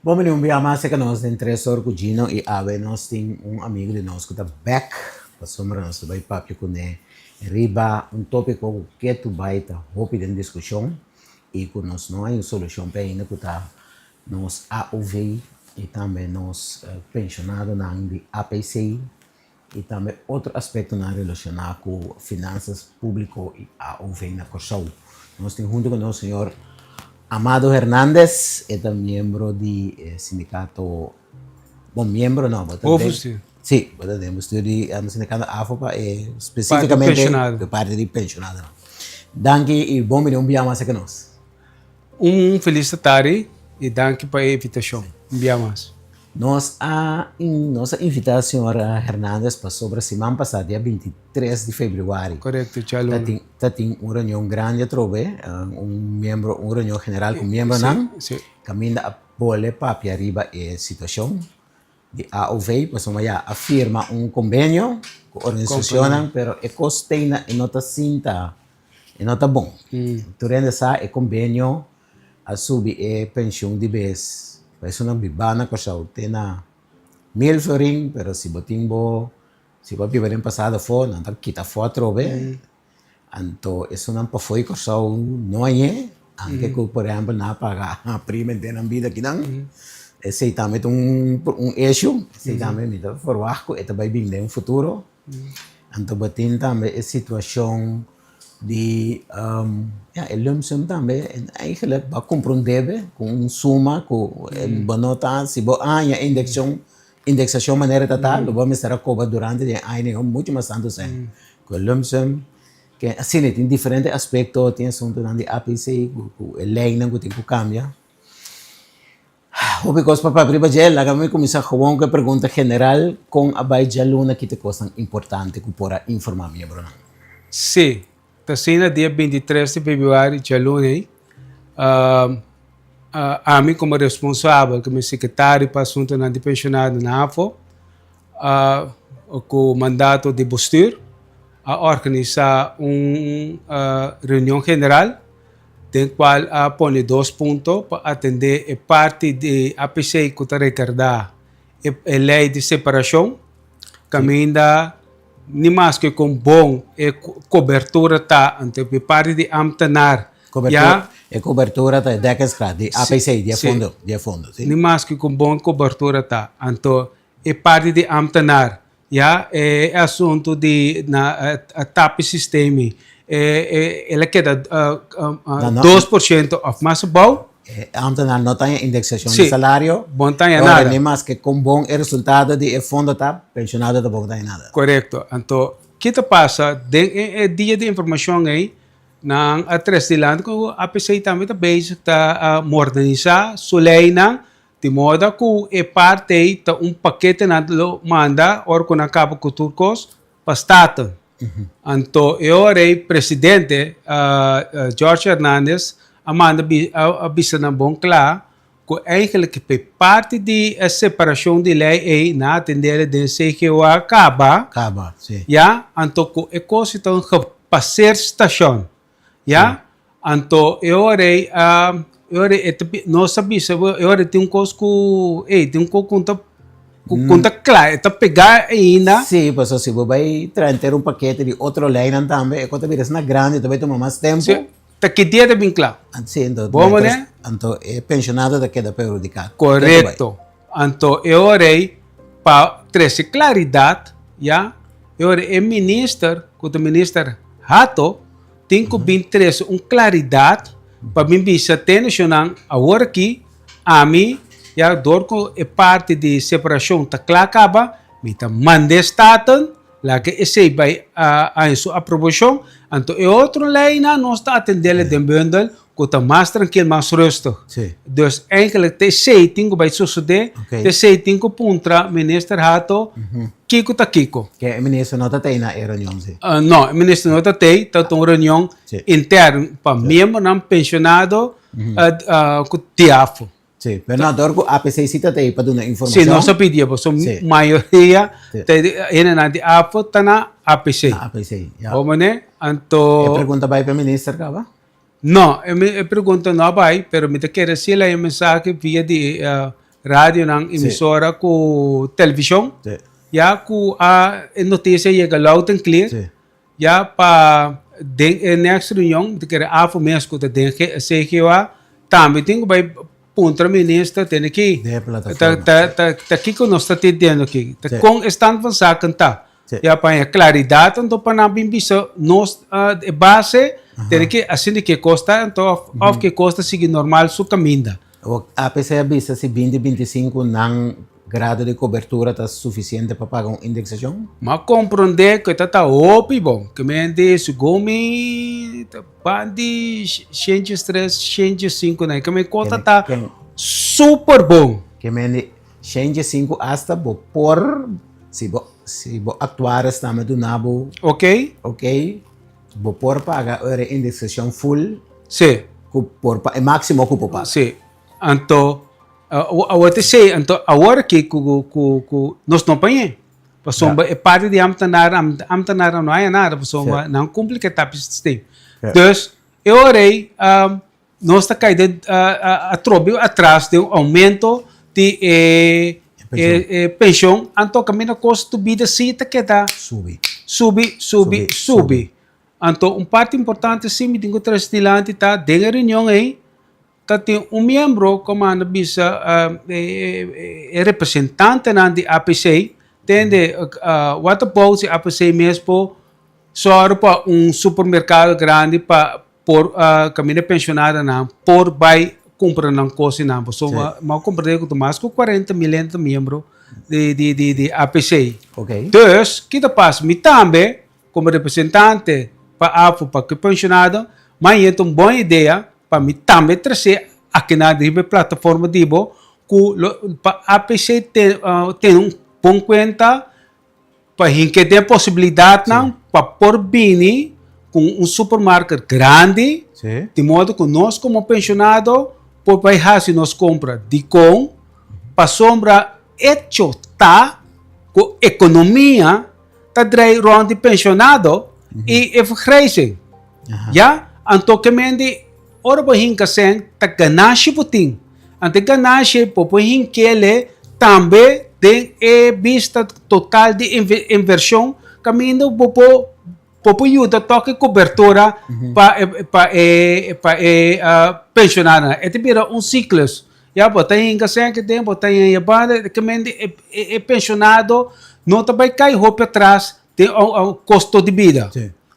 Bon bini un bia mas serka nos den Tres Or ku Gino i awe nos tin un amigu di nos ku ta bek pasobra nos ta bai papia kuné riba un topiko ku ketu bai ta hopi den diskushon i ku nos no hay un solushon p'e ainda ku ta nos AOV i tambe nos penshonadonan di APC i tambe otro aspektonan relashoná ku finansas públiko i AOV na Kòrsou. Nos tin huntu ku nos señor Amado Hernandez, e ta miembro di e sindikato, bon miembro no, bo ta den, si, bo ta den bestuur di sindikato AFO pa e spesífikamente e parti di penshonadonan. Danki i bon bini un bia mas aki nos. Un felis tardi i danki pa e invitashon. Un bia mas. Nos a nos a invitá señor Hernandez pasobra siman pasá dia 23 di febrüari Korekto, djaluna. ta tin ta tin un reunion grandi atrobe, un miembro un reunion general ku miembronan Si, si. kaminda a bole papia riba e situashon di AOV pasobra ya a firma un kombenio ku organisashonnan pero e kos teina e no ta sinta E no ta bon. Tur hende sa e kombenio a subi e penshun di bes pa esunnan biba na Kòrsou te na mil florin, pero si bo tin bo, si bo a biba den pasado afó nan ta kita afó atrobe. Anto esunnan pafó di Kòrsou no hañ'é, anke ku por ehèmpel nan a paga prima henter nan bida akinan. Esei tambe ta un issue, esei tambe mi ta ferwagt ku e ta bai bin den un futuro. Anto bo tin tambe e situacion di ya e lump sum tambe en eigenlijk bo a cumpra un debe cu un suma cu bo no ta si bo haña indexacion indexacion manera ta ta lo bo mester a cobra durante di e aña mucho mas tanto sèn cu e lump sum ke asina tin diferente aspecto tin asuntonan di APC cu e leynan cu tin cu cambia. Hopi kos pa papia riba dje, laga mi kuminsá gewoon ku e pregunta general, kon a bai djaluna ki ta kosnan importante ku por a informá miembronan? Sí, ta asina dia 23 di febrüari djaluna ei, ami komo responsabel komo sekretario pa asuntunan di penshonado na AFO ku mandato di bestuur a organisá un reunion general. Den cual a pone dos punto pa atende e parti di APC cu ta recarda e ley di separacion, caminda ni maske con bon e cobertura ta ante e parti di ambtenaar ya. E cobertura ta e dekkingsgraad di APC, di e fondo, di e fondo, si. Ni maske con bon e cobertura ta, anto e parti di ambtenaar Ya e asuntu di na tapi sistemi el a keda 2% of mas abou. E ambtenaar no ta haña indeksashon di salario. Bo no ta haña nada. Ni maske kon bon e resultado di e fondo ta, penshonado tampoko ta haña nada. Korekto. Anto, ki ta pasa den e dia di informashon ei, nan a trese dilanti ku APC tambe ta bezig ta modernisá su leinan. Di moda ku e parti ei ta un pakete nan lo manda ora ku nan kaba ku tur kos pa Staten. Anto e ora ei presidente George Hernandez a manda a bisa nan bon kla ku eigenlijk pa e parti di e separashon di lei ei nan a atendé den CGOA kaba. Kaba, si. Ya, anto ku e kos ei ta un gepaseerd station. Ya? Anto e ora ei a e ora ei e ta bi nos a bisa bo e ora ei tin un kos ku ey tin un kos ku ta ku ku ta kla e ta pegá ainda. Sí, pasobra si bo bai traha henter un pakete di otro leinan tambe e kos ta bira asina grandi ta bai tuma mas tempu. Sí, ta ki dia ta bin kla. Sí, anto Bo manera? Anto e penshonado ta keda perhudiká. Korekto. Anto e ora ei pa trese klaridat, ya, e ora e minister ku ta minister Hato Tin ku bin trese un klaridat pa bin bisa te nashonnan awor aki ami ya dor ku e parti di separashon ta kla kaba mi ta manda e staten laga esei bai haña su aprobashon anto e otro leinan nos ta atendele den bundel ku ta mas trankil mas rustig dus eigenlijk ta esei tin ku bai sosode ta esei tin ku puntra minister Hato Kiko ta kiko? Ke e minister no ta tei na e reunion si? No, e minister no ta tei, ta un reunion interno pa miembronan pensionado ku di afo. Si, pero no dor ku APC si ta tei pa duna informashon. Si, nos a pidi pasobra mayoria ta hendenan di afo ta na APC. Na APC, ya. Bo mane? Anto. E pregunta bai pa e minister kaba? No, e pregunta no a bai, pero mi ta kere si el a e mensahe via di. Radionan, emisora ku televishon. Ya ku a e notisia yega loud and clear. Ya pa den e next reunion, mi ta kere afo mes ku ta den CGOA, tambe tin ku bai puntra minister tene ki ta kiko nos ta teniendo aki, ta kon e stand van zaken ta. Ya pa haña klaridat anto pa nan bin bisa nos e base tene ki asina ke kos ta anto òf ke kos ta sigui normal su kaminda. APC a bisa si binti 25 nan grado di kobertura ta sufisiente pa paga un indeksashon? M'a komprondé ku e ta ta hopi bon. Ke men di segun mi ta ban di 103, 105 nan. Ke men kos ta ta super bon. Ke men di 105 asta bo por si bo si bo aktuaris tambe duna bo. Ok. Ok. Bo por paga ora e indeksashon full. Si. Ku por pa e máksimo ku por paga. Si. Anto Awor ta esei, anto awor aki ku ku ku nos no pañ'é, pasobra e parti di ambtenaar, ambtenaarnan no haña nada pasobra nan kumpli ku e tap systeem. Dus e ora ei nos ta kai den atrobe atras den un oumento di e e penshon, anto kaminda kos tu bida si ta keda Subi. subi, subi, subi. Anto un parti importante si mi tin ku trese dilanti ta den e reunion ei Ta tin un miembro ku a manda bisa e representantenan di APC, tende what about si APC mes por sòru pa un supermerkado grandi pa por kaminda pensionadonan por bai kumpra nan kos einan. Pasobra mi a komprende ku ta mas ku 40 mil hende ta miembro di APC. Dus, ki ta pasa? Mi tambe komo representante pa AFO pa ku pensionado, mi a yenta un bon idea Pa mi tambe trese akinan riba e plataforma di bo ku lo pa APC tene un bon kuenta pa hinke den posibilidatnan pa por bini ku un supermarket grandi di modo ku nos komo penshonado por bai hasi nos kompra. Dikon? Pasobra echo ta ku ekonomia ta drei rond di penshonado i e vergrijzing. Ya? Anto ke men di ora bo hinka sen ta ganashi bo tin. Anto e ganashi bo por hink'ele tambe den e bista total di invershon kaminda bo por bo por yuda tok e kobertura pa e pa e pa e penshonadonan. E ta bira un siklus. Ya bo ta hinka sen aki den bo ta hinka banda ke men di e penshonado no ta bai kai hopi atras Den kosto di bida.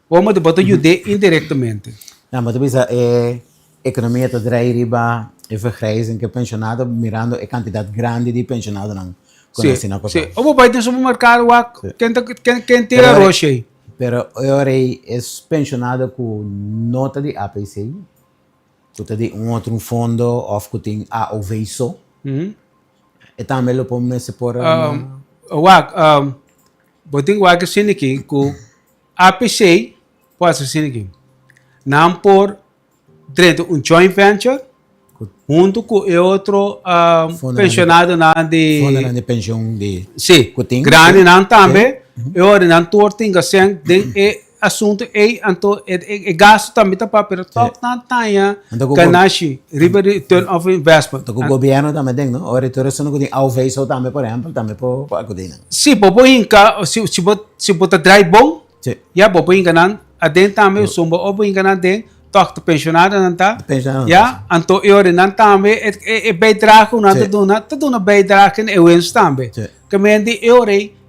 Bo mester bo ta yud'é indirektamente. Na, bo ta bisa e ekonomia ta drai riba e vergrijzing ku e penshonado mirando e kantidat grandi di penshonadonan ku nos tin na Kòrsou. Si, o bo bai den supermerkado wak ken ta ken tin aroshi ei. Pero e ora ei e penshonado ku no ta di APC, ku ta di un otro fondo òf ku tin AOV so, e tambe lo por mester por. Wak, Bo tin wak asina aki ku APC por hasi asina aki. Nan por drenta un joint venture huntu ku e otro pensionadonan di Fondonan di pensioen di Sí, ku tin. grandinan tambe. E ora nan tur tin gasen den e asuntu ei, anto e gastu tambe ta pa, pero tòg nan taña ganashi riba return of investment. Anto ku gobièrnu tambe den, no? Ora tur esun ku tin AOV so tambe, por ehèmpel, tambe por akudí nan. Sí, bo por hinka, si bo si bo ta drai bon, ya bo por hinka nan aden tambe, so bo por hinka nan aden, tòg ta penshonadonan ta, ya, anto e ora nan tambe e bijdrage ku nan ta duna, ta duna bijdrage na e wens tambe. Ke men di e ora ei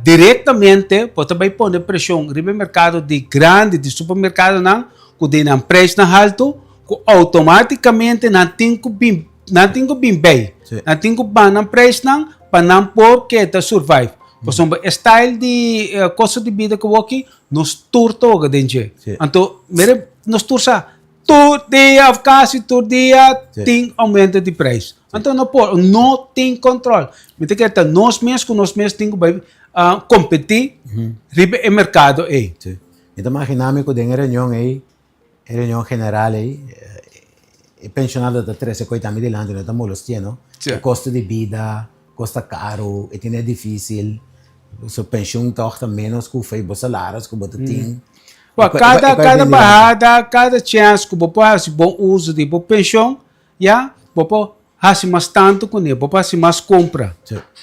Direktamente bo ta bai pone preshon riba e merkado di grandi di supermerkadonan ku den nan preisnan haltu ku outomátikamente nan tin ku bin nan tin ku bin bei nan tin ku baha nan preisnan pa nan por keda survive pasobra e style di kosto di bida ku awoki nos tur ta hoga den dje anto mira nos tur sa Tur dia of kasi tur dia tin aumento di prijs. Anto no por, no tin control. Mi ta kere ta nos mes ku nos mes tin ku bai kompetí riba e merkado ei. Sí. Mi ta imaginá mi ku den e reunion ei, e reunion general ei, e pensionado ta trese koi tambe dilanti, no ta molestié no. E kosto di bida, kos ta karu, e tene difísil. Su pensioen tòg ta ménos ku fei bo salaris ku bo ta tin. Bo kada kada bahada, kada chèns ku bo por hasi bon uso di bo penshon, ya, bo por. hasi mas tantu kuné, bo por hasi mas kompra.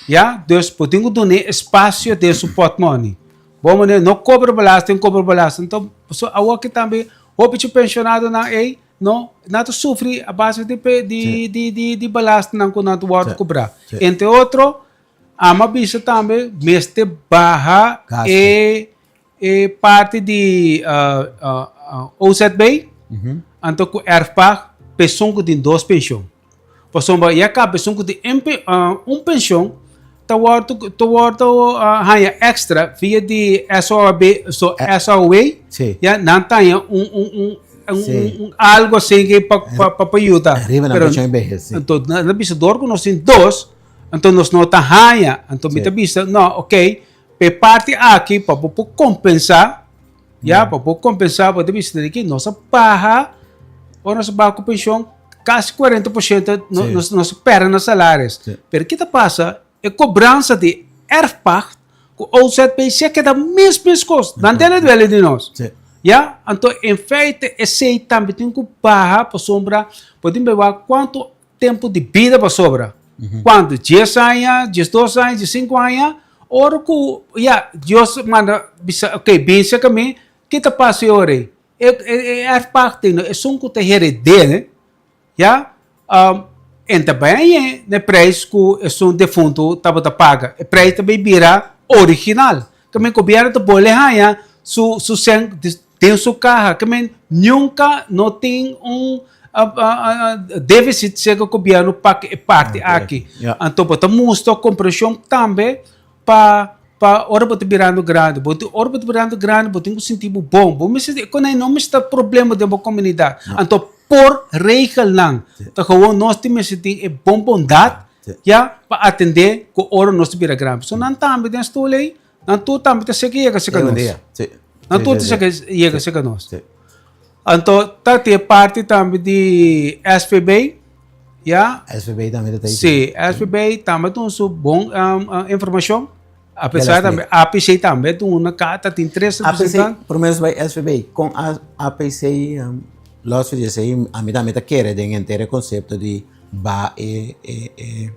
Ya, dus bo tin ku dun'é espasio den su pòtmòni. Bo manera no kobra belasting, kobra belasting. Anto, pasobra awoki tambe hopi dje penshonadonan ei no, nan ta sufri a base di di di di di belastingnan ku nan ta wòrdu kobrá. Entre otro, amo a bisa tambe mester baha e E parti di OZB, anto ku erfpacht pa esun ku tin dos penshon. Pasobra ya kaba esun ku tin un penshon ta wòrdu ta wòrdu haña èkstra via di SOAB, so SOW, ya nan ta haña un un un un algu asin pa pa pa yuda. Riba nan penshon e behes, si. Anto nan a bisa dor ku nos tin dos, anto nos no ta haña. Anto mi ta bisa, no, oké. P'e parti aki pa bo por kompensá, ya, pa bo kompensá bo ta bisa di ki nos a baha, ora nos a baha ku penshon kasi 40% no, nos, nos a pèrdè na salaris. Pero ki ta pasa? E kobransa di erfpacht ku OZB si a keda mes mes kos. Nan tene duele di nos. Ya, anto en feite esei tambe tin ku baha pasobra bo tin bai wak kuantu Tempu di bida pa sobra. Kuantu? Dies aña, diesdos aña, diesinku aña? Ora ku ya Dios manda bisa ok bin serka mi, ke ta pasa e ora ei? E e erfpacht no esun ku ta hered'é ya en ta bai hañ'é na e preis ku esun defuntu tabata paga. E preis ta bai bira original. Ke men gobièrnu ta bolbe haña su su sèn den su kaha. Ke men nunka no tin un deficit serka gobièrnu pa e parti aki. Anto bo ta mustra komprenshon tambe pa pa ora bo ta birando grandi. Bo tin ora bo ta birando grandi bo tin ku sinti bo bon. Bo mester ku nan no mester ta problema den bo komunidat. Anto por regelnan ta gewoon nos tin mester tin e bon bondat ya pa atendé ku ora nos ta bira grandi. Pasobra nan tambe den stoel ei, nan tur tambe ta seki yega serka nos. Nan tur ta seki yega serka nos. Anto ta tin e parti tambe di SVB, ya. SVB tambe ta ta. Sí, SVB tambe ta un su bon informashon. Apesar tambe APC tambe ta una ka ta tin tres representant. APC, prome nos bai SVB, kon APC los for di esei ami tambe ta kere den henter e konsepto di ba e e e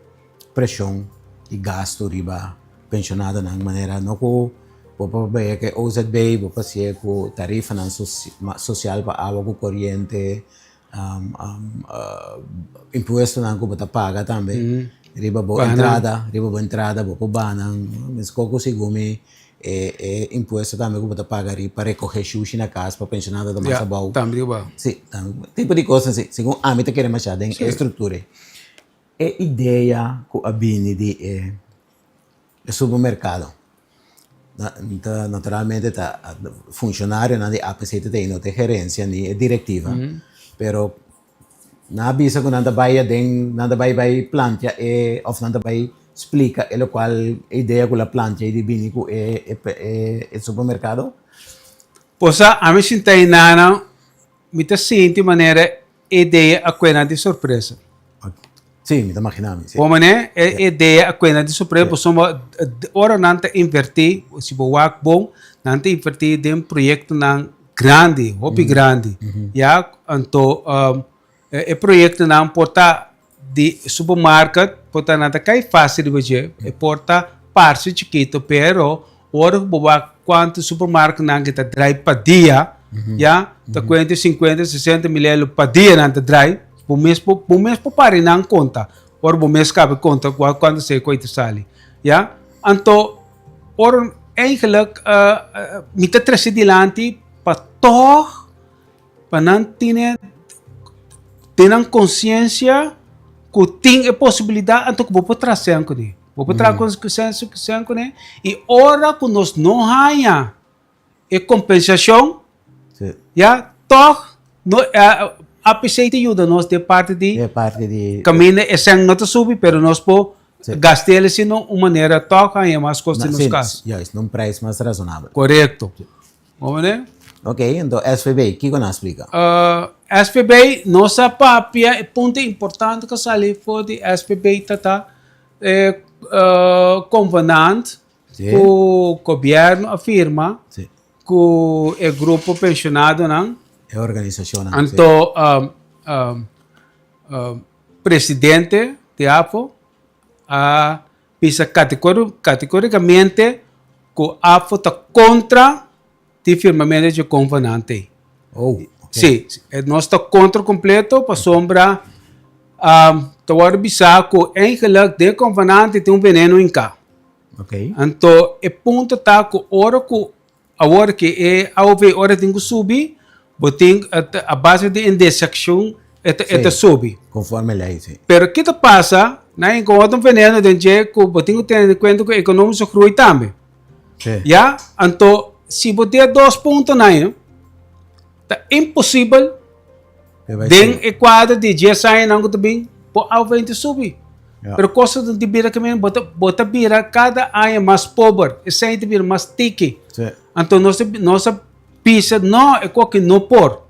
preshon di gasto riba penshonadonan manera no ku bo por baya ku e OZB bo por hasié ku tarifanan sosial pa awa ku koriente impuestonan ku bo ta paga tambe riba bo entrada riba bo entrada bo por baha nan meskos ku segun mi E e impuesto tambe ku bo ta paga riba pa rekohe shushi na kas pa penshonado ta mas abou. Tambe di abou. Si, tambe. Tipo di kos asi. Segun ami ta kere masha den e struktura ei. E idea ku a bini di e e supermerkado ta naturalmente ta funshonarionan di APC ta tei no ta e gerensia ni e direktiva pero Nan a bisa ku nan ta bai aden, nan ta bai bai plantia e òf nan ta bai splika e lokual e idea ku la plantia i di bini ku e e supermerkado. Posa ami sinta hinana mi ta sinti manera e idea a kue nan di sorpresa. Sí, mi ta magina mi, sí. Bo manera e idea a kue nan di sorpresa pasobra ora nan ta inverti, si bo wak bon, nan ta inverti den proyektonan Grandi, hopi grandi. Ya, anto e proyectonan por ta di supermarket, por ta nan ta kai fácil riba dje, e por ta parse chikito, pero ora ku bo wak kuantu supermarketnan ke ta drai pa dia, ya, ta kuenta sinkuenta, sesenta mil elo pa dia nan ta drai, bo mes por, bo mes por pari nan konta, ora bo mes kabe konta kuantu seko ta sali, ya. Anto Ora eigenlijk mi ta trese dilanti pa tog pa nan tene den nan konsiensia ku tin e posibilidat anto ku bo por traha sèn kuné. Bo por traha sèn kuné i ora ku nos no haña e kompensashon ya tog no APC ta yuda nos den parti di kaminda e sèn no ta subi pero nos por Gast'el asina un manera tòg haña mas kos den nos kas. Juist, na un prijs mas razonabel. Korekto. Bo mane? Ok, enton SVB, kiko nan a splika? SVB, nos a papia e punto importante ku a sali for di SVB ta ta e konvenant ku gobièrnu a firma ku e grupo penshonadonan. E organisashonnan. Anto. presidente di AFO a bisa kategorikamente ku AFO ta kontra di firmamento dje konvenant ei. Oh, ok. Sí, nos ta kontra kompleto pasobra ta wòrdu bisá ku eigenlik den e konvenant tin un veneno hinká. Ok. Anto e punto ta ku ora ku Awor ki e AOV ora tin ku subi, bo tin a base di indexashon e ta e ta subi. Konforme lei, si. Pero ki ta pasa, nan enkontra un veneno den dje ku bo tin ku tene kuenta ku ekonomische groei tambe. Si. Ya, anto si bo tin e dos puntonan ei, ta imposibel Den e kuadro di dies añanan ku ta bin, bo AOV ta subi. Pero kosto di bira ke men, bo ta bo ta bira kada aña mas pober, esei ta bira mas tiki. Anto nos ta nos a bisa no, e koki no por.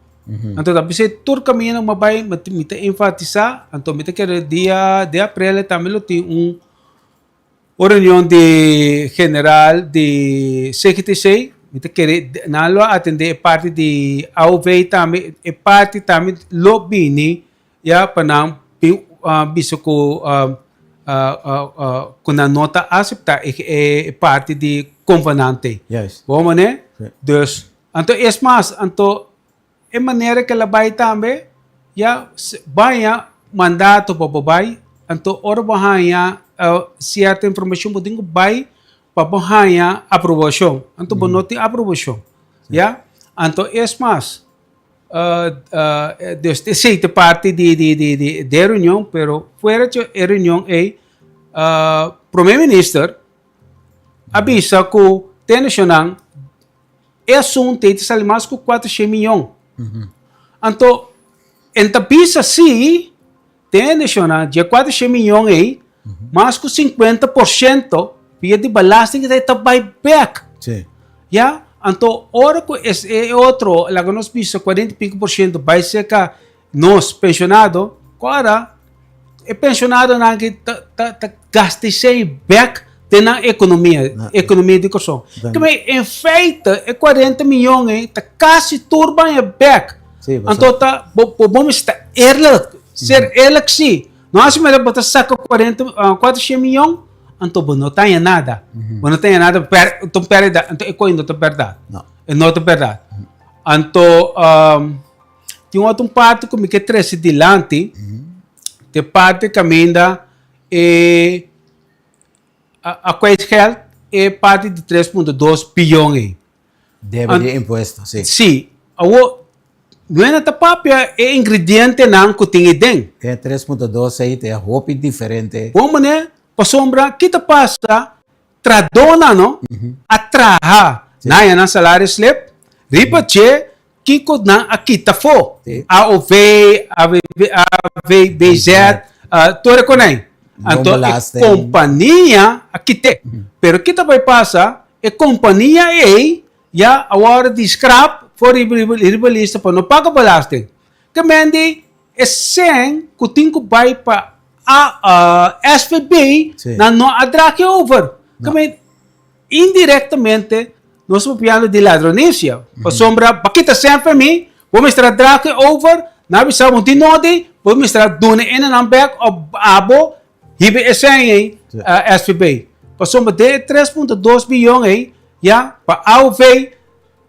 Anto ta bisa tur kaminda ku mi a bai mi ta enfatisá, anto mi ta kere dia di aprel tambe lo tin un Un reunion di general di CGTC, mi ta kere nan lo atende e parti di AOV tambe, e parti tambe lo bini ya pa nan bin bisa ku ku nan no ta asepta e parti di konvenante. Bo manera? Dus, anto es mas, anto E manera ke el a bai tambe, ya baña mandato pa bo bai, anto ora bo haña sierto informashon bo tin ku bai pa bo haña aprobashon, anto bo no tin aprobashon, ya. Anto es mas, dus esei ta parti di di di di e reunion, pero fuera dje e reunion ei prome minister a bisa ku te nashonnan E asuntu ei ta sali mas ku kuatroshen miyon. Anto, en ta bisa si, den e nashonnan, dje kuatroshen miyon ei, mas ku 50% via di belasting ta ta bai bek. Sí. Ya? Anto, ora ku es e otro, laga nos bisa kuarenta i piko por shento bai serka nos penshonado, kora e penshonadonan aki ta ta ta gasta esei bek den nan ekonomia, ekonomia di Kòrsou. Kibé en feite e kuarenta miyon ei ta kasi tur baña bek. Anto ta bo bo mester ta eerlijk, ser eerlijk si. No hasi manera bo ta saka kuarenta kuatroshen miyon anto bo no ta haña nada. Bo no ta haña nada per ta un pèrdida anto e kos no ta bèrdat. E no ta bèrdat. Anto Tin otro un parti ku mi ke trese dilanti, te parti kaminda e a kwijt geld e parti di 3.2 biyon ei. Debe di impuesto, si. Si. Awor, no ta papia e ingredientenan ku tin ei den. E 3.2 ei ta hopi diferente. Bon manera, pasobra ki ta pasa Trahadónan no a traha nan haña nan salario slip, riba dje kiko nan a kita afó, AOV, AVBZ, tur e konai. Anto e kompania a kit'é. Pero ki ta bai pasa, e kompania ei ya a wòrdu di skrap for riba lista pa no paga belasting. Ke men di E sèn ku tin ku bai pa SVB nan no a drag e over. Kame indirectamente nos ta papiando di ladronisia. Pasobra pa kita sèn pa mi, bo mester a drag e over, nan a bisa bo tin nodi, bo mester a duna e nan bèk òf abo hiba e sèn ei SVB. Pasobra den e 3.2 biyon ei ya pa AOV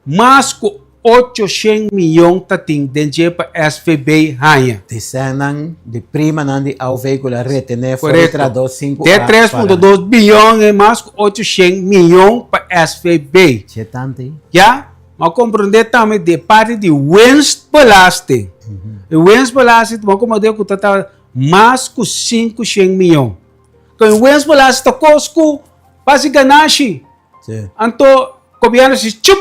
Mas ku 800 miyon ta tin den dje pa SVB haña. Di sènnan di primanan di AOV ku la retené for di Korekto. trahadó sin ku De a paga 3.2 nan. biyon e mas ku 800 miyon pa SVB. Dje tantu ei. Ya, bo a komprondé tambe di e parti di winstbelasting. E winstbelasting bo a komprondé ku ta ta mas ku 500 miyon. Ku e winstbelasting ta kos ku basi ganashi. Sí. Anto Gobierno si chup.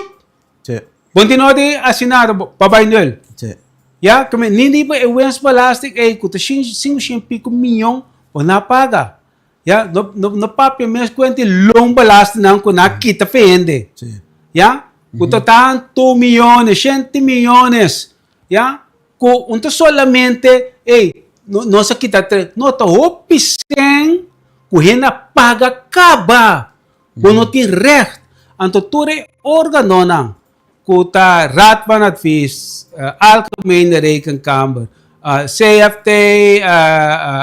Sí. Bon di no di asina pa bai nul. Sí. Ya, que me ni di e winstbelasting ei ku ta 500 pico miljoen bo na paga. Ya, no no no papia mes kuenta di loonbelasting nan ku na kita fe hende. Sí. Ya, ku ta tanto miljones, 100 miljones. Ya, ku un ta solamente ei no nos a kita tre, no ta hopi sen ku hende a paga kaba. Bo no tin recht. Anto tur e organonan ku ta Raad van Advies, Algemene Rekenkamer, CFT,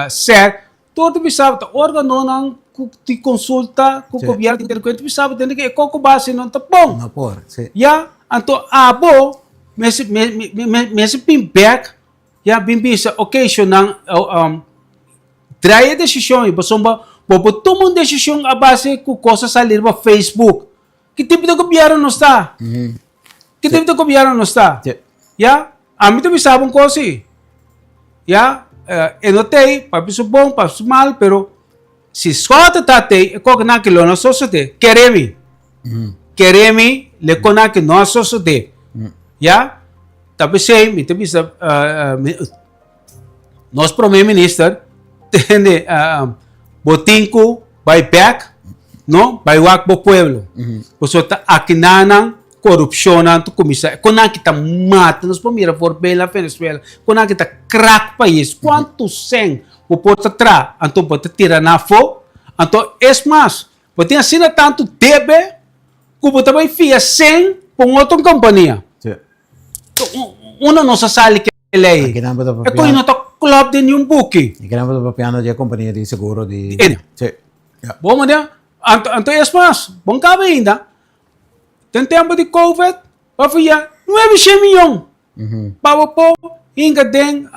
SEC, tur ta bisa bo ta organonan ku di konsulta ku gobièrnu ta interkué, ta bisa bo tende ku e koko base no ta bon. No por, si. Ya, anto abo mester mester bin bèk, ya, bin bisa oke shonnan draai e desishon ei pasobra bo por tuma un desishon a base ku kos a sali riba Facebook. Ki tipo di gobièrnu nos ta? Ki tipo di gobièrnu nos ta? Ya, ami ta bisa bo un kos si. Ya, e no t'ei pa bisu bon, pa bisu mal, pero si Schotte ta t'ei, e kokinan ki lo no sosodé. Kere mi. Kere mi, le konan ki no a sosodé. Ya, ta p'esei mi ta bisa nos prome minister tende bo tin ku bai bek no bai wak bo pueblo pasobra ta akinanan korupshonnan ta kuminsá kon nan ki ta mata nos por mira voorbeeld na Venezuela kon nan ki ta krak pais kuantu sèn bo por ta traha anto bo ta tira nan afó anto es mas bo tin asina tantu debe ku bo ta bai fia sèn pa un otro kompania unda nos a sali ke lei. Aki nan bo ta E papiando. koe no ta klòp den niun buki. Aki nan bo ta papiando di e kompania di seguro di. Ene. Sí. Ja. Bo manda, anto, anto es mas, bon kaba ainda, den tempo di covid, bo a fia nuebe shen miyon pa bo por hinka den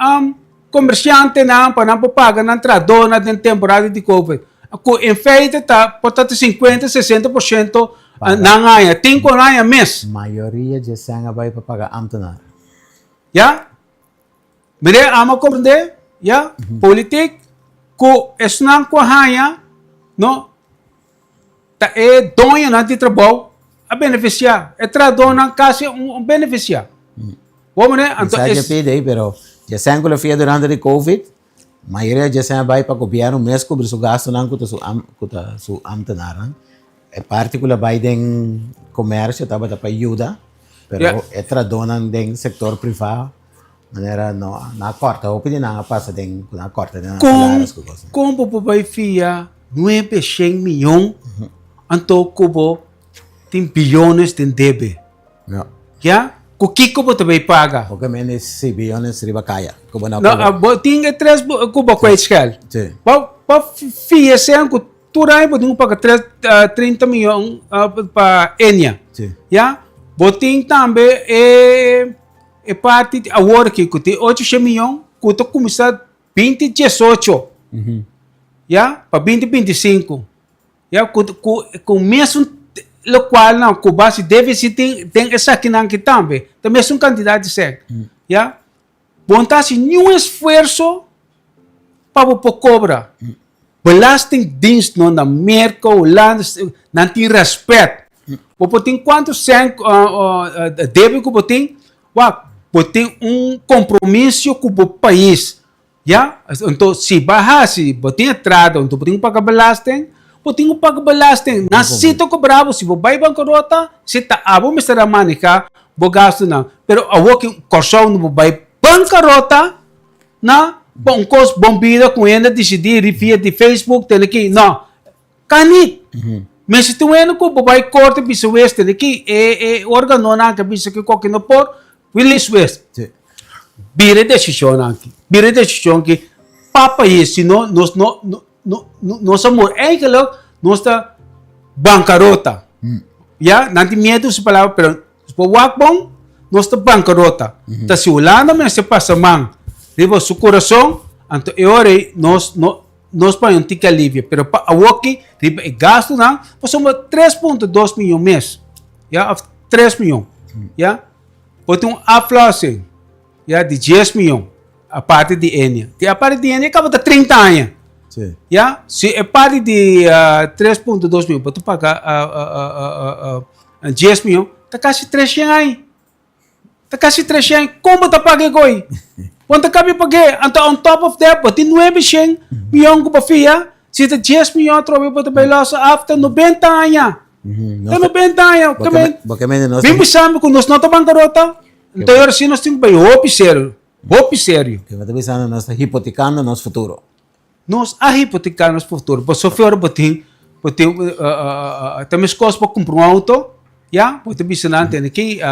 komersiantenan pa nan por paga nan trahadónan den temporada di covid. Ku en feite ta por ta sinkuenta, sesenta por shento nan haña, tin ku nan haña mes. Mayoria dje sèn a bai pa paga ámtenar. Ya? Mire, amo comprende, ya, politiek, ku esnan ku a haña, no, ta e doñonan di trabou a benefisiá, e trahadónan kasi un benefisiá. Bo mire, anto Sa es. dje pidi ei, pero dje sèn ku lo fia durante di covid, mayoria dje sèn a bai pa gobièrnu mes kubri su gastunan ku ta su ku ta su ámtenarnan. E parti ku lo bai den komersio tabata pa yuda. Pero e trahadónan den sektor privá manera no nan a kòrta hopi di nan a pasa den ku nan a kòrta den nan salaris ku kos. Kon bo por bai fia nuebe shen miyon anto ku bo tin biyones den debe? Ya? Ku kiko bo ta bai paga? Bo ke mende si biyones riba kaya ku bo no No, bo tin e tres ku bo kwijtscheld. Bo fia shen ku Tur aña bo tin ku paga tres 30 miyon pa Enia. Sí. Ya? Bo tin tambe e e parti di awor aki ku tin 800 miyon ku ta kuminsá 2018. Ya? Pa 2025. Ya? Ku ku ku mesun lokualnan ku base deficit tin den esakinan aki tambe. Ta mesun kantidat di sèn. Ya? Bo no ta hasi niun esfuerso pa bo por kobra. Belastingdienst no na Merka, Hulanda, nan tin rèspèt. Bo por tin kuantu sèn debe ku bo tin, wak, bo tin un kompromisio ku bo pais. Ya, anto si bo a hasi, bo tin entrada, anto bo tin ku paga belasting, bo tin ku paga belasting. Nan si ta kobra bo, si bo bai bankarota, si ta abo mester a maneha bo gastunan. Pero awor ki Kòrsou no bo bai bankarota na pa un kos bon bida ku hende a disidí ri via di Facebook tene ki, no, kan nit. Mester tin un hende ku bo bai korte bisa wes tene ki e e organonan ke bisa ki koke no por, Willis wes. Bira e desishonnan aki. Bira e desishon aki pa pais, si no nos no no nos a muri. Eigenlijk nos ta bankarota. Ya, nan tin miedu usa e palabra, pero si bo wak bon, nos ta bankarota. Ta si Hulanda mester pasa man riba su kurason, anto e ora ei nos no nos por haña un tiki alivio. Pero pa awoki riba e gastunan, pasobra 3.2 miyon mes, ya, òf 3 miyon, ya. Bo tin un aflossing ya di dies miyon aparte di Enia. Di aparte di Enia kaba ta 30 aña. Sí. Ya, si e parti di 3.2 miyon bo ta paga dies miyon, ta kasi 300 aña. Ta kasi 300 aña. Kon bo ta paga e koi? Bo no ta kabi pag'é. Anto on top of that bo tin 900 miyon ku bo fia, si ta dies miyon atrobe bo ta bai losa after 90 aña. Ta no benta aña. Bo ke mende nos. Bin bisami ku nos no ta bankarota. Nto e ora si nos tin ku bai hopi serio. Hopi serio. Ke bo ta bisando nos ta hipotekando nos futuro. Nos a hipoteká nos futuro. Pasobra ora bo tin bo tin ta meskos bo kumpra un outo ya bo ta bisa nan tene ki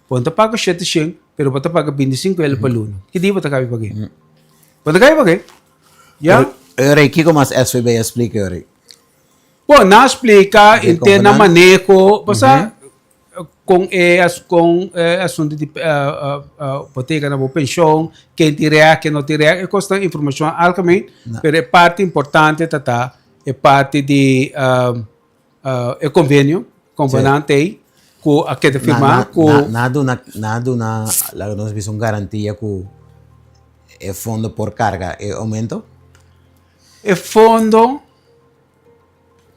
bo no ta paga shete shen. pero bo ta paga 25 euro pa luna. Ki dia bo ta kabi pag'é? Bo ta kabi pag'é. Ya? Ora, kiko mas SVB a splika ora? Bon, nan a splika henter nan maneho, pasá kon e kon e asuntu di bo ta yega na bo penshon, ken tin règt, ken no tin règt, e kosnan informashon algemeen, pero e parti importante ta ta e parti di e konvenio, konvenante ei ku a keda firmá ku. Nan a duna, nan a duna, laga nos bisa un garantia ku e fondo por karga e oumento? E fondo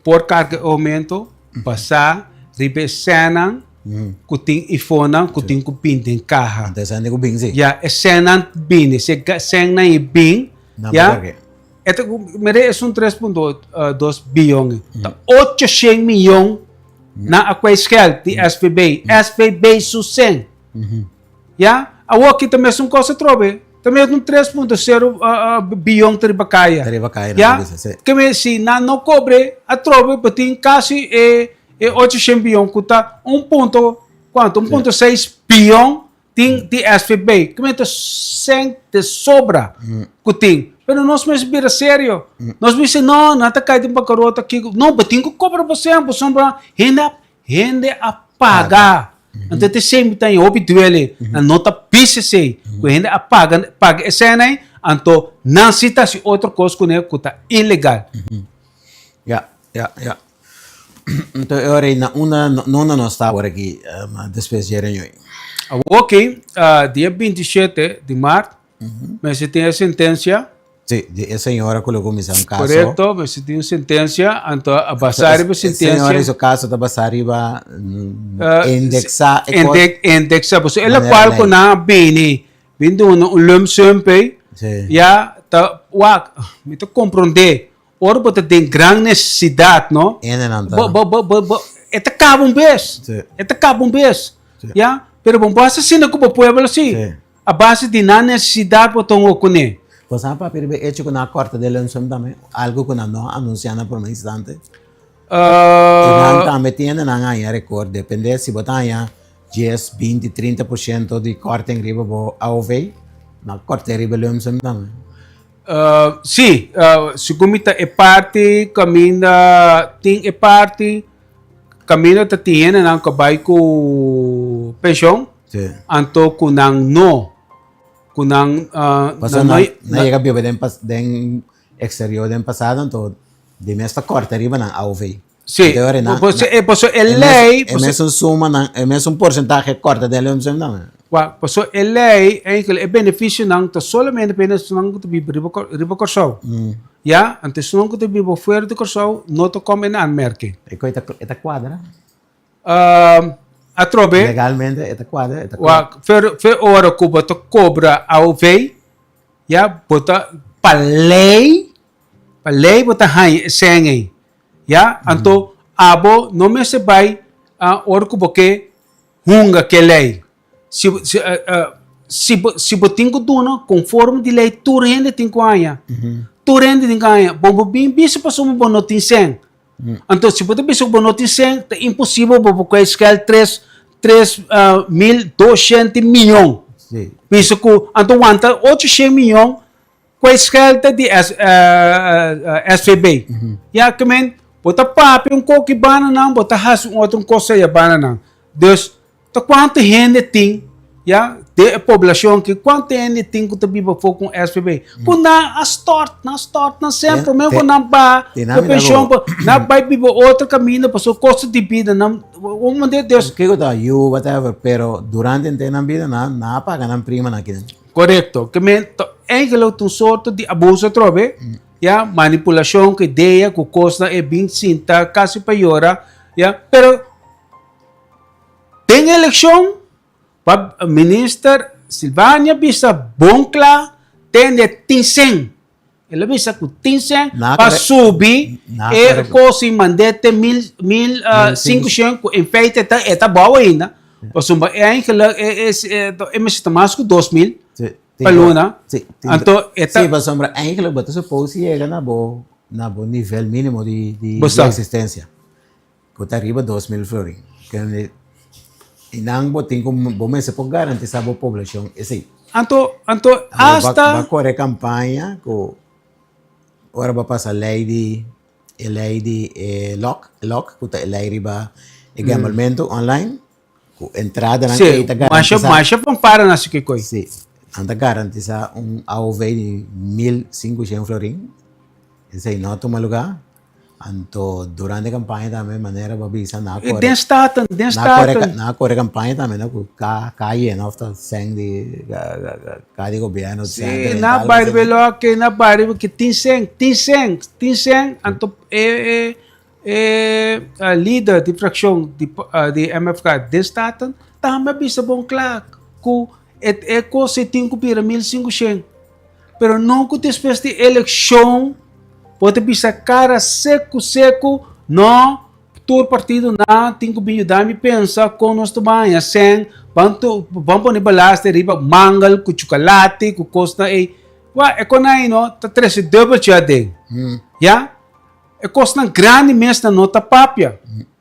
por karga e oumento basá riba e sènnan ku tin ifonan ku tin ku bin den kaha. Anto e sèn tin ku bin si. Ya, e sènnan bini. Si e sènnan ei bin, ya, e ta mira esun 3.2 biyon ei. Ta 800 miyon nan a kue skèlt di SVB. SVB su sèn. Ya, awor aki ta mesun kos atrobe. Ta mes un 3.0 biyon ta riba kaya. Ta riba kaya, ya? Ke men si nan no kobre atrobe bo tin kasi e e 800 biyon ku ta un punto kuantu? Un punto seis biyon tin di SVB. Ke men ta sèn de sobra ku tin. Pero nos mester bira serio. Nos bisa no, nan ta kai den bankarota kiko. No, bo tin ku kobra bo sèn pasobra hende a Hende a paga. Anto te semper ta hopi duele. Nan no ta bisa esei. Ku hende a paga, paga e sena ei, anto nan si ta hasi otro kos kuné ku ta ilegal. Ya, ya, ya. Anto e ora ei na unda, na unda nos ta awor aki despues di e reunion ei? Awor aki, dia 27 di mart, Mester tin e sentencia. Sí, di e señora cu lo cuminsa un caso. Correcto, mester tin un sentencia, anto a basa riba e sentencia. E señora y su caso ta basa riba indexa e cos. Indexa, pasobra e locual cu nan a bini, bin duna un lump sum p'ey, ya ta wak, mi ta compronde, Ora bo ta den gran necesidad, no? Hendenan ta. Bo, bo, bo, bo, bo, e ta caba un bes. Sí. E ta caba un bes. Sí. Ya? Pero bo no por haci asina cu bo pueblo si. Sí. A base di nan necesidad bo ta un ocuné. Bo sa papia riba e hecho cu nan a corta den lump sum tambe? Algo cu nan no a anuncia na prome instante. Y nan tambe tin hendenan a haña record. Depende si bo ta haña dies, binti, 30 por ciento di korting riba bo AOV, nan a corta riba e lump sum tambe. Sí, segun mi ta e parti kaminda tin e parti kaminda ta tin hendenan ku a bai ku penshon, anto ku nan no, ku nan Pasobra nan nan yega biba den den eksterior den pasado anto di mes ta kòrta riba nan AOV. Sí, pasobra e lei. E mesun suma nan, e mesun porsentahe kòrta den lump sum nan. Wak, pasobra e lei eigenlijk e benefisionan ta solamente pa esnan ku ta biba riba riba Kòrsou. Ya, anto esnan ku ta biba fuera di Kòrsou no ta kòm en aanmerking. E kos e ta kuadra? Atrobe. Legalmente e ta kuadra? Wak, fe ora ku bo ta kobra AOV, ya, bo ta pa lei, pa lei bo ta haña e sèn ei. Ya, anto abo no mester bai ora ku bo ke hunga ke lei. Si si si bo si bo tin ku duna konforme di lei tur hende tin ku haña. Tur hende tin ku haña. Bo bo bin bisa pasobra bo no tin sèn. Anto si bo ta bisa ku bo no tin sèn ta imposibel bo por kue skèl tres 3200 miyon. Bisa ku anto wanta 800 miyon Cu e schelta di SVB. Ya ke men, bo ta papia un koki banda nan, bo ta hasi un otro un cosa ya banda nan. Dus, ta cuanto hende tin, ya, den e poblacion aki, cuanto hende tin cu ta biba afo cu un SVB? Cu nan a stort, nan stort nan semper, prome cu nan baha cu pension, nan bay biba otro caminda pasobra costo di bida nan, un manera, dus. Kico ta yu, whatever, pero durante henter nan bida nan a paga nan prima nan kinan. Korekto. Ke men ta eigenlijk ta un sorto di abuso atrobe, ya, manipulashon ku idea, ku kosnan e bin sinta kasi pa yora, ya, pero den elekshon pa minister Silvania bisa bon kla tende tin sen. El a bisa ku tin sen pa subi e kos i mand'é te mil mil sinkushen ku en feite ta e ta abou ainda pasobra eigenlijk e mester ta mas ku 2000 pa luna anto e ta Sí pasobra eigenlijk bo ta suppose yega na bo na bo nivel minimo di di eksistensia ku ta riba 2000 florin. I nan bo tin ku bo mester por garantisá bo poblashon esei. Anto, anto hasta. Bo a kore kampaña ku ora bo a pasa lei di e lei di e lòk, lòk ku ta e lei riba e gamblementu online ku entradanan ei ta garantisá. Si, masha fanfara na su kikoi. Si, nan ta garantisá un AOV di 1500 florin, esei no a tuma lugá. Anto durante campaña tambe manera bo a bisa nan a E den Staten, den Staten. Nan a kore campaña tambe no ku ka yena of ta sèn di ka di gobierno Si, nan a bai riba e loke, nan a bai riba ke tin sèn, tin sèn, tin sèn, anto e e e lider di frakshon di di MFK den Staten tambe a bisa bon kla ku e e kos ei tin ku bira 1500. Pero no ku despues di elekshon bo ta bisa kara seku seku, no, tur partidonan tin ku bin yuda mi pensa kon nos ta baña sèn, ban ban pone belasting riba mangel ku chukalati ku kosnan ei. Wak, e konan ei no ta trese dubbeltje aden. Ya? E kosnan grandi mes nan no ta papia.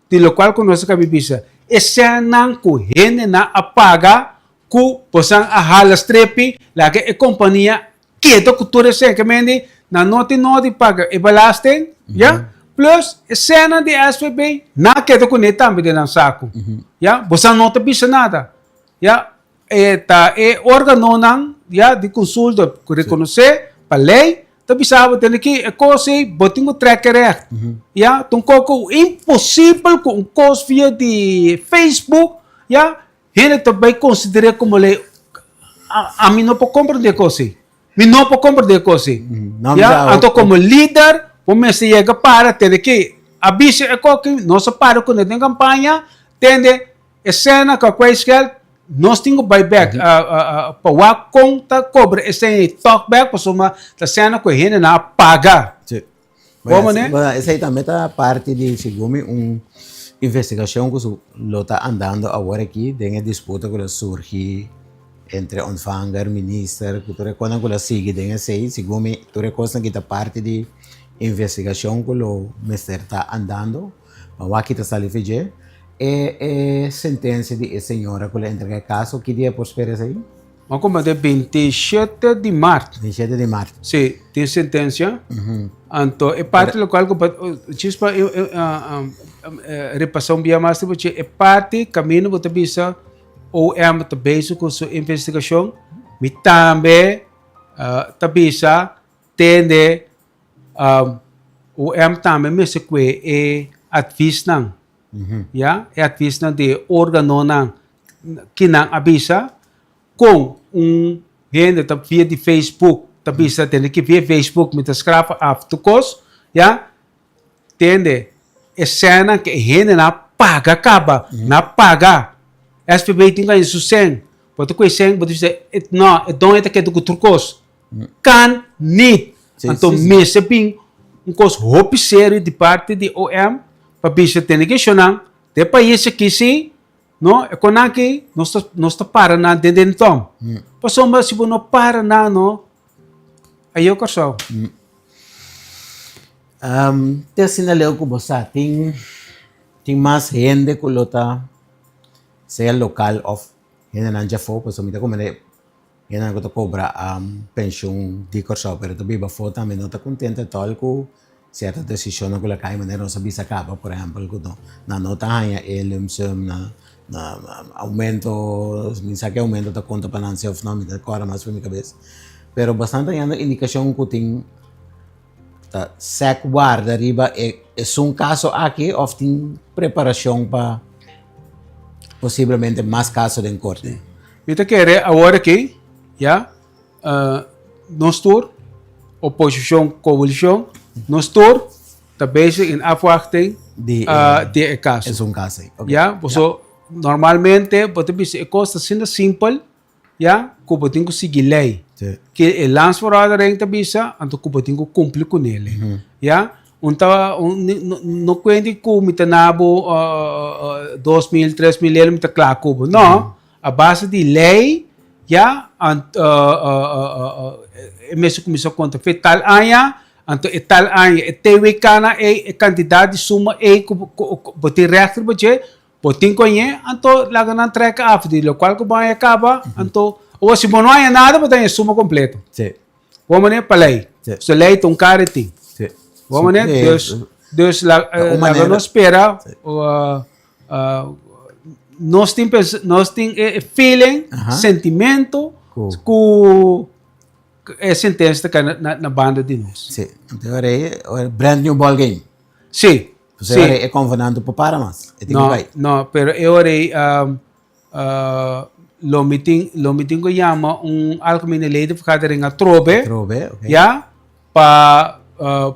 Di lokual ku nos a kabi bisa, e sènnan ku hendenan a paga Ku bosan a hala strepi, laga e kompania keda ku tur e sèn. Ke mende nan no tin nodi paga e belasting, ya? Plus e sènnan di SVB, nan a keda kuné tambe den nan saku, ya? Bosan no ta bisa nada, ya? E ta e organonan, ya, di konsulta ku rekonosé pa lei ta bisa bo tende ki e kos ei bo tin ku trèk e règt, ya? Ta un koko imposibel ku un kos via di Facebook, ya? Hende ta bai konsider'é komo lei. Ami no por komprendé e kos ei. Mi no por komprendé e kos ei. Ya, anto komo lider bo mester yega para tende ke a bisa e kos aki, nos a para kuné den kampaña, tende e sena ku a kwijtscheld, nos tin ku bai bèk pa wak kon ta kobra e sena ei tòg bèk pasobra ta sena ku e hendenan a paga. Bo manera? Bueno, esei tambe ta parti di segun mi un investigashon ku su lo ta andando awor aki den e disputa ku lo surgi entre Ontvanger, minister, ku tur e kosnan ku lo sigui den esei. Segun mi tur e kosnan ki ta parti di investigashon ku lo mester ta andando pa wak ki ta sali for dje. E e sentensia di e señora ku lo entrega e kaso ki dia por spera esei? Bo a kuma den 27 di mart. 27 di mart. Sí, tin sentencia. Anto e parti locual cu djis pa repasa un bia mas tipo e parti camino bo ta bisa OM ta bezig cu su investigacion mi tambe ta bisa tende OM tambe mester cue e adviesnan ya e adviesnan di e organonan Kinan a bisa kon un hende ta via di Facebook ta bisa tende ki via Facebook mi ta skrapa af tur kos ya tende e sènnan ke e hendenan a paga kaba nan a paga SVB tin ku haña su sèn bo ta kohe sèn bo ta bisa no e doño ta keda ku tur kos kan nit anto mester bin un kos hopi serio di parti di OM pa bisa tende ki shonnan den pais aki si No, e konan aki nos ta nos ta para nan den den tom. Pasobra si bo no para nan no, ayo Kòrsou. Te asina leu ku bo sa tin tin mas hende ku lo ta sea lokal òf hendenan djafó pasobra mi ta komprende hendenan ku ta kobra penshun di Kòrsou pero ta biba afó tambe no ta kontento etòl ku Sierto desishonnan ku lo kai manera nos a bisa kaba, por ehèmpel ku no nan no ta haña e lump sum na na oumento, mi sa ke oumento ta konta pa nan si òf no, mi ta kòrda mas for mi kabes. Pero bastante hañando indikashon ku tin ta sèk warda riba e esun kaso aki òf tin preparashon pa posiblemente mas kaso den korte. Mi ta kere awor aki ya. Nos tur, oposicion, coalicion, nos tur ta bezig in afwachting di e caso. Esun caso ei. Ya, boso normalmente bo ta bisa e cos ta asina simpel, ya, cu bo tin cu sigui ley. Ke e landsverordening ta bisa, anto cu bo tin cu cumpli cunele. Ya, un ta, no cuenti cu mi ta na bo 2000, 3000 ley mi ta cla cu bo. No, A base di ley ya e mester cuminsa conta fe tal aña, anto e tal aña e TWK nan ey, e cantidad di suma ey cu bo tin recht riba dje. Bo tin ku hañ'é, anto laga nan trek af di lokual ku bo haña kaba, anto o si bo no haña nada bo ta haña e suma kompleto. Sí. Bo manera pa lei. Sí. So lei ta un kara tin. Sí. Bo manera, Sí. dus, dus la, Ta un laga manera. nos spera, nos tin pens, nos tin e feeling, Aha. sentimento Ku. ku e sentensia ta kai na, na banda di nos. Sí. Anto ora ei, ora brand new ball game. Sí, Entonces sí. ora ei e konvenanto por para mas. E tin ku No, bai. no, pero e ora ei lo mi tin, lo mi tin ku yama un algemene ledenvergadering atrobe, Atrobe, ok. ya, pa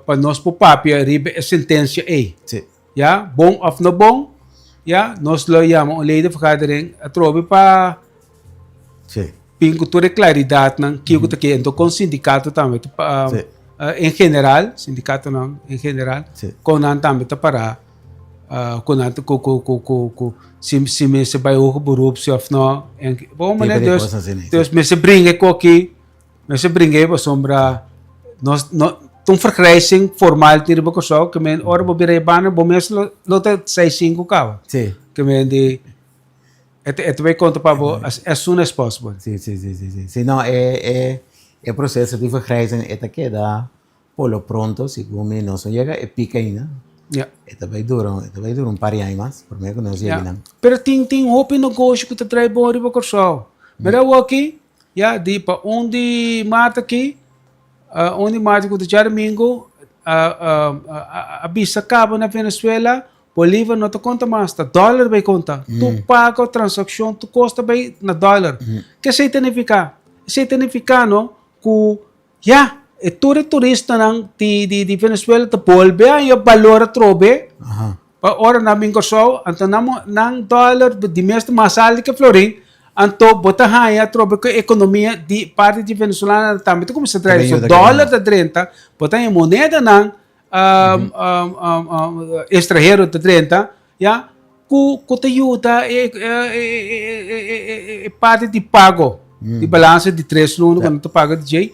pa nos por papia riba e sentensia ei. Sí. Ya, bon of no bon, ya, nos lo yama un ledenvergadering atrobe pa Sí. Bin ku tur e klaridatnan kiko ta ke. Enton kon sindikato tambe ta pa Sí. en general, sindikatonan en general, Sí. kon nan tambe ta pará ku nan ta ku ku ku ku ku si si mester bai hoger beroep si òf no. En bon Tipo manera di dus kos asina, sí. dus mester bringa e koki, mester bringa e pasobra nos no ta un vergrijzing formal tin riba Kòrsou ke men ora bo bira e banda bo mes lo lo ta seis sinku kaba. Sí. Ke men di E ta e ta bay konta pa bo as as soon as possible. Sí, sí, sí, sí, sí. Sí, no, e, e, e proceso di vergrijzing e ta keda por lo pronto, segun mi, nos no yega e piek ainda. Ja. E ta bay dura, e ta bay dura un par di aña mas, prome ku nos yega Ja. nan. Pero tin tin hopi negoshi ku ta trae bon riba Kòrsou. Mira awoki, ya, di pa un di mart aki, un di mart ku ta djadumingu, a bisa kaba na Venezuela Bolivar no ta konta mas, ta dòler bai konta. Tur pago, transakshon, tur kos ta bai na dòler. Ke esei ta nifiká? Esei ta nifiká no ku ya, e tur e turistanan di di di Venezuela ta bolbe haña balor atrobe pa ora nan bin Kòrsou, anto nan nan dòler di mes ta mas altu ke florin, anto bo ta haña atrobe ku ekonomia di parti di venezolanonan tambe ta kuminsá trae. So dòler ta drenta, bo ta haña monedanan Extranhero ta drenta, ya, ku ku ta yuda e e parti di pago, di balansa di tres luna ku nan ta paga di djei.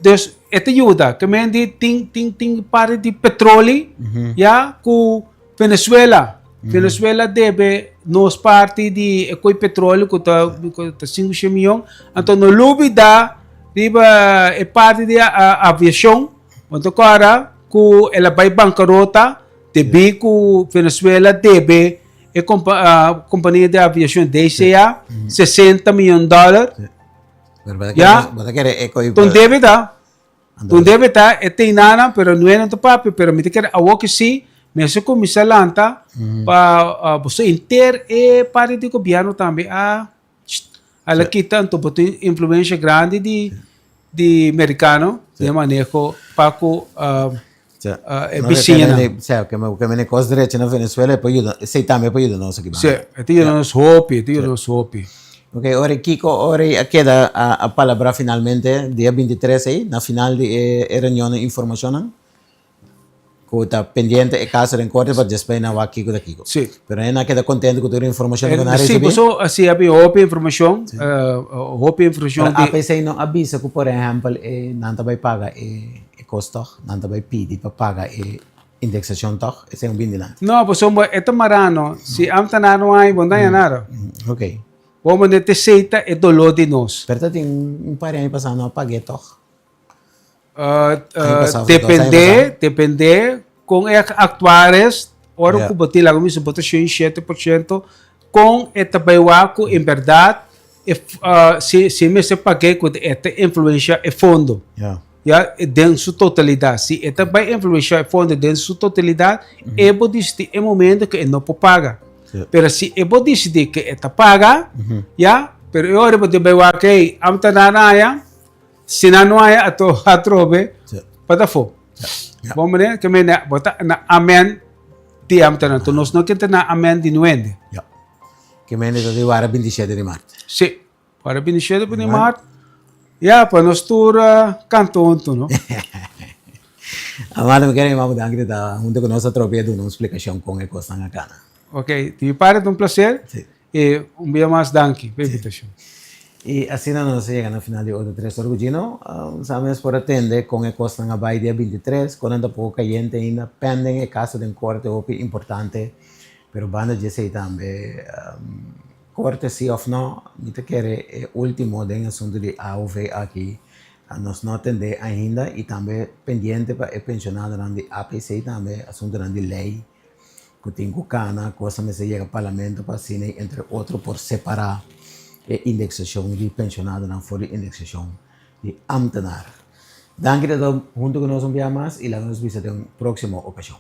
Dus e ta yuda. Ke men di tin tin tin parti di petroli, ya, ku Venezuela. Venezuela debe nos parti di e koi petroli ku ta ku ta sinku shen miyon. Anto no lubida riba e parti di aviashon. Bo ta kòrda ku el a bai bankarota debí ku Venezuela debe e kompania di aviashon DCA 60 miyon dòler. Ya, ta un debe ta. Ta un debe ta, e tin nana, pero no e no ta papia, pero mi ta kere awor ku si mester kuminsá lanta pa boso henter e parti di gobièrnu tambe a Ala kita anto bo tin influencia grandi di di mericano den maneho pa cu e bisiñanan. Sea, ke mene cos derecho na Venezuela e por yuda, esey tambe por yuda nos aki banda. Sí, e ta yuda nos hopi, e ta yuda nos hopi. Ok, ora Kiko ora a keda a palabra finalmente dia 23 ey na final di e reunion e informacionnan? Ku ta pendiente e kaso den korte pa despues nan wak kiko ta kiko. Sí. Pero nan a keda kontento ku tur e informashon ku nan a Sí, risibí. paso si a bin hopi informashon, hopi informashon Pero di. APC no a bisa ku por ehèmpel e nan ta bai paga e e kos tòg, nan ta bai pidi pa paga e indeksashon tòg, esei un bin dilanti. No, pasobra e ta marano, si amtenar no hay, bo no ta haña nada. Ok. Bo manda te seita e doló di nos. Pero ta tin un par di aña pasá no a pag'é tòg. Depende, depende con e actuares, ora cu bo tin laga mi bo ta 7% con e ta bay wak cu en berdad e si si mester pag'e cu e ta influencia e fondo. Ya, den su totalidad. Si e ta bay influencia e fondo den su totalidad, e bo dicidi e momento cu e no por paga. Pero si e bo dicidi cu e ta paga, ya, pero e ora bo tin bay wak ey, am ta na aya, Si nan no haya ato atrobe pa ta fo. Bon meneer, ke mene bo ta na amen di ambtenaar. Anto nos no ke ta na amen di nuende. Ja. Ke mene ta di wara 27 di maart. Si, wara 27 di maart. Ja, pa nos tur kanta huntu, no? Amado, mi kere yama bo danki di ta huntu ku nos atrobe a duna un splikashon kon e kosnan a kana. Ok, di mi parti ta un placer. Si. E un bia mas danki pa invitashon. I asina nos a yega na final di otro tres ora ku Gino. Sa mes por a tende kon e kosnan a bai dia 23, kon nan ta poko kayente ainda, pending e kaso den korte hopi importante. Pero banda di esei tambe, korte si òf no, mi ta kere e último den asuntu di AOV aki nos no atendé ainda i tambe pendiente pa e penshonadonan di APC tambe asuntunan di lei ku tin ku kana, kos a mester yega parlamento pa asina i entre otro por separá e indeksashon di penshonadonan for di indeksashon di ámtenar. Danki ta huntu ku nos un bia mas i laga nos bisa den un próksimo okashon.